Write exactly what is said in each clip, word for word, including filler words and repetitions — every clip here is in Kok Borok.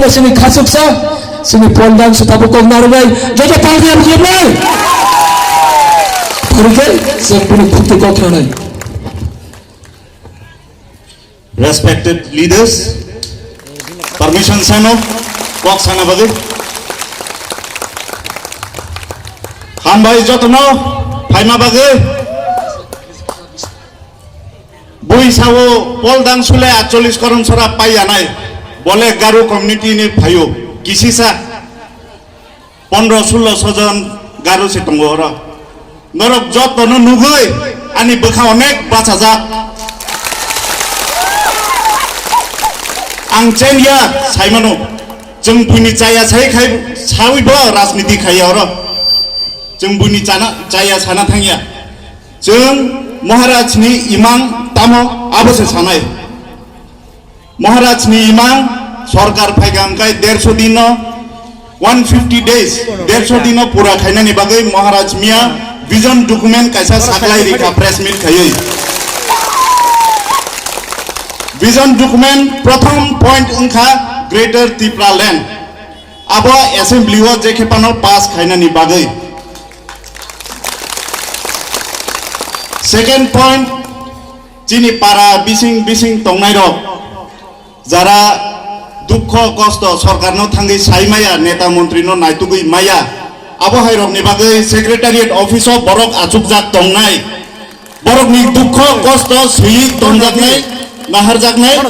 Sini khachuksa, sini pondang se tabuk kok narwknai, joto pal dia bujibnai. Phurikhe, sini bini khukti kok khnanai. Respected leaders, permission sano, kok sana bagwi. Hambai jotono, phaima bagwi. Bui sao pol dang sule atchollis koron sora pai anai. Bole Garo community ni phaio. Kisisa pondro sullo sojon Garo se tongo oro. Norok jotono nugui ani bwkha onek bachajak. Ang chenya saimano. Chwng buini chaya sai khai sawi bo rajniti khaiya oro. Chwng buini chana, chaya sana thangya. Chwng Maharaj ni imang tamo abo se sanai. Maharaj ni imang sorkar phaikha hwnkhe derso din no, one fifty days, derso din no pura khainani bagwi Maharaj miya vision document kaisa saklai rikha press meet khaiwi. Vision document prothom point wngkha Greater Tipraland. Abo assembly o je khe phano pass khainani bagwi. Second point, chini para bising bising tongnairok, jara dukho kosto sorkarno thangwi sai maya, neta montrino naitugwi maya, abo hairokni bagwi secretariat office o borok achukjak tongnai. Borokni dukho kosto swi tonjaknai, naharjaknai,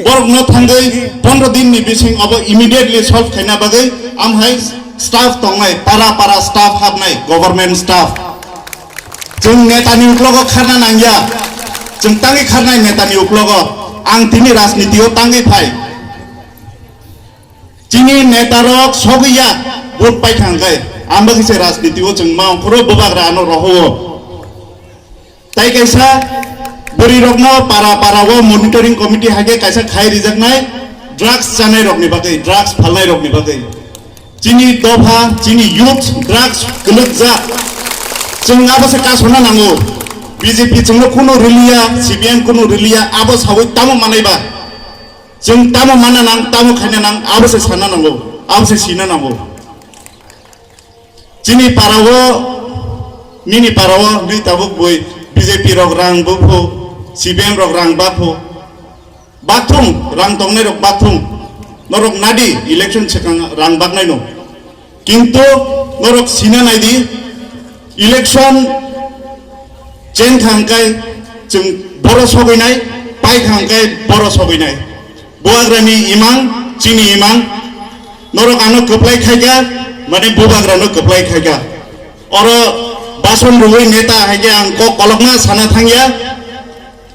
borokno thangwi pondro dinni bising abo immediately solve khaina bagwi amhai staff tongnai, para para staff habnai, government staff. Chwng netani uklogo kharna nangya, chwng tangwi kharnai netani uklogo. Ang tini rajniti o tangwi phai. Chini netarok sogwi ya, vote pai thang khe. Ang bagwi se rajniti o chwng ma ongkhoro bubagra ano roho o. Tai kaisa bwrwi rokno para para o monitoring committee hai khe kaisa khai rijaknai drugs chanai rokni bagwi, drugs phalnai rokni bagwi. Chini dopha, chini youth drugs kwlwkjak. Chwng abo se kasona nango. B J P chwngno kunu rwliya, C P M kunu rwliya, abo sawi tamo manai ba? Chwng tamo mana nang, tamo khaina nang, abo se sana nango, abo se sina nango. Chini parao, nini parao, nini tabuk bui B J P rok rang buphu, C P M rok rang baphu, bakthung, rang tongnai rok bakthung, norok nadi election swkang rang baknai no. Kintu norok sina naidi, election chen kha hwnkhe chwng boro sogwinai, pai kha hwnkhe boro sogwinai. Bubagrani imang, chini imang, norok ano kwplai khaikha, mane bubagrano kwplai khaikha. Oro bason rwui neta haikhe ang kok kolokma sana thangya.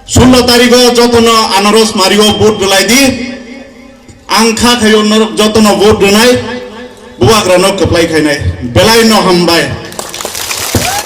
Sullo tarigo jotono anaros mario vote rwlaidi. Ang kha khaio norok jotono vote rwnai, bubagrano kwplai khainai. Belai no hambai.